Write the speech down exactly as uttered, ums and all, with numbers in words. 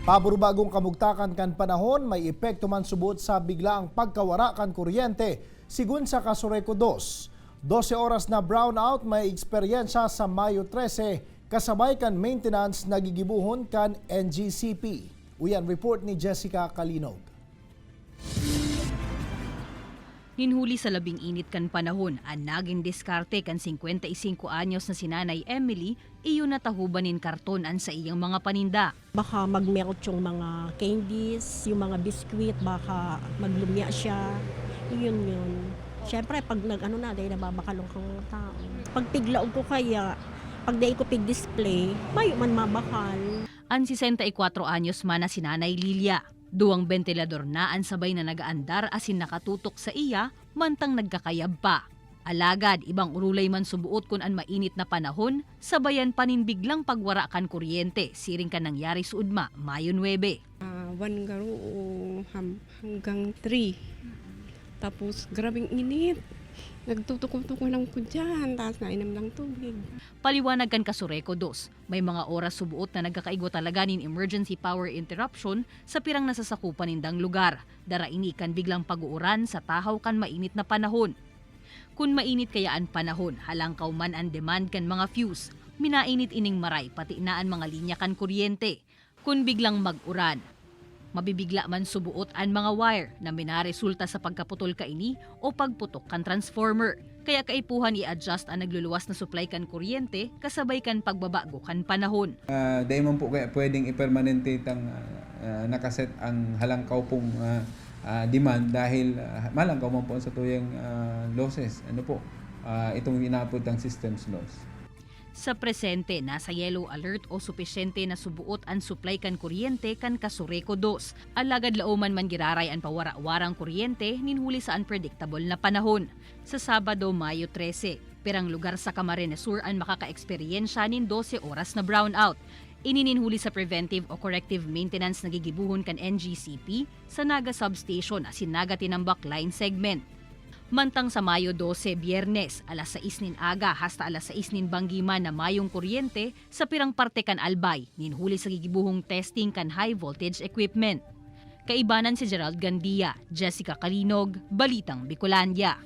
Paburbagong kamugtakan kan panahon may epekto man subot sa biglaang pagkawara kan kuryente, sigon sa Casureco dos. Dose oras na brownout may eksperyensya sa Mayo trese, kasabay kan maintenance na gigibohon kan N G C P. Uyan report ni Jessica Kalinog. Nin huli sa labing init kan panahon, an nagin diskarte kan singkwenta y singko anyos na si Nanay Emily, iyo na tahuban nin karton an saiyang mga paninda. Baka mag-melt yung mga candies, yung mga biscuit, baka maglumya siya. Yun yun. Siyempre, pag nag-ano na, dahil nababakalong kang tao. Pag piglaog ko kaya, pag dahil ko pig-display, mayo man mabakal. An sesenta y kwatro anyos man na si Nanay Lilia. Duwang bentilador na an sabay na nag-aandar asin nakatutok sa iya, mantang nagkakayab pa. Alagad, ibang urulay man subuot kun an mainit na panahon, sabayan pa nin biglang pagwara kan kuryente, siring kan nangyari sa Udma, Mayo nuebe. Ah, one garo o ham-, hanggang three. Tapos, grabing init. Nagtutuko-tuko lang ko dyan, tapos nainom lang tubig. Paliwanag kan Casureco dos, may mga oras subuot na nagkakaigwa talaga nin emergency power interruption sa pirang nasasakupan nindang lugar. Dara ini kan biglang pag-uuran sa tahaw kan mainit na panahon. Kun mainit kaya an panahon, halangkaw man an demand kan mga fuse, minainit ining maray pati na an mga linya kan kuryente. Kun biglang mag-uran, mabibigla man subuot an mga wire na minaresulta sa pagkaputol kaini o pagputok kan transformer. Kaya kaipuhan i-adjust an nagluluwas na supply kan kuryente kasabay kan pagbabago kan panahon. Ah, dai man po kaya pwedeng ipermanente itang, ah, ah, nakaset ang halangkaw pong, ah, ah, demand dahil, ah, malangkaw man po ang satuyang, ah, losses. Ano po, ah, itong inaapod tang systems loss. Sa presente, nasa yellow alert o supisyente na subuot an supply kan kuryente kan Casureco dos. Alagad laoman man giraray an pawara-warang kuryente nin huli sa unpredictable na panahon. Sa Sabado, Mayo trese, pirang lugar sa Camarines Sur an makakaeksperyensya nin dose oras na brownout. Ini nin huli sa preventive o corrective maintenance na gigibohon kan N G C P sa Naga Substation asin Naga Tinambak Line Segment. Mantang sa Mayo dose, Biyernes, alas sais nin aga hasta alas sais nin banggi man na mayong kuryente sa pirang parte kan Albay, nin huli sa gigibohong testing kan high voltage equipment. Kaibanan si Gerald Gandia, Jessica Kalinog, Balitang Bicolandia.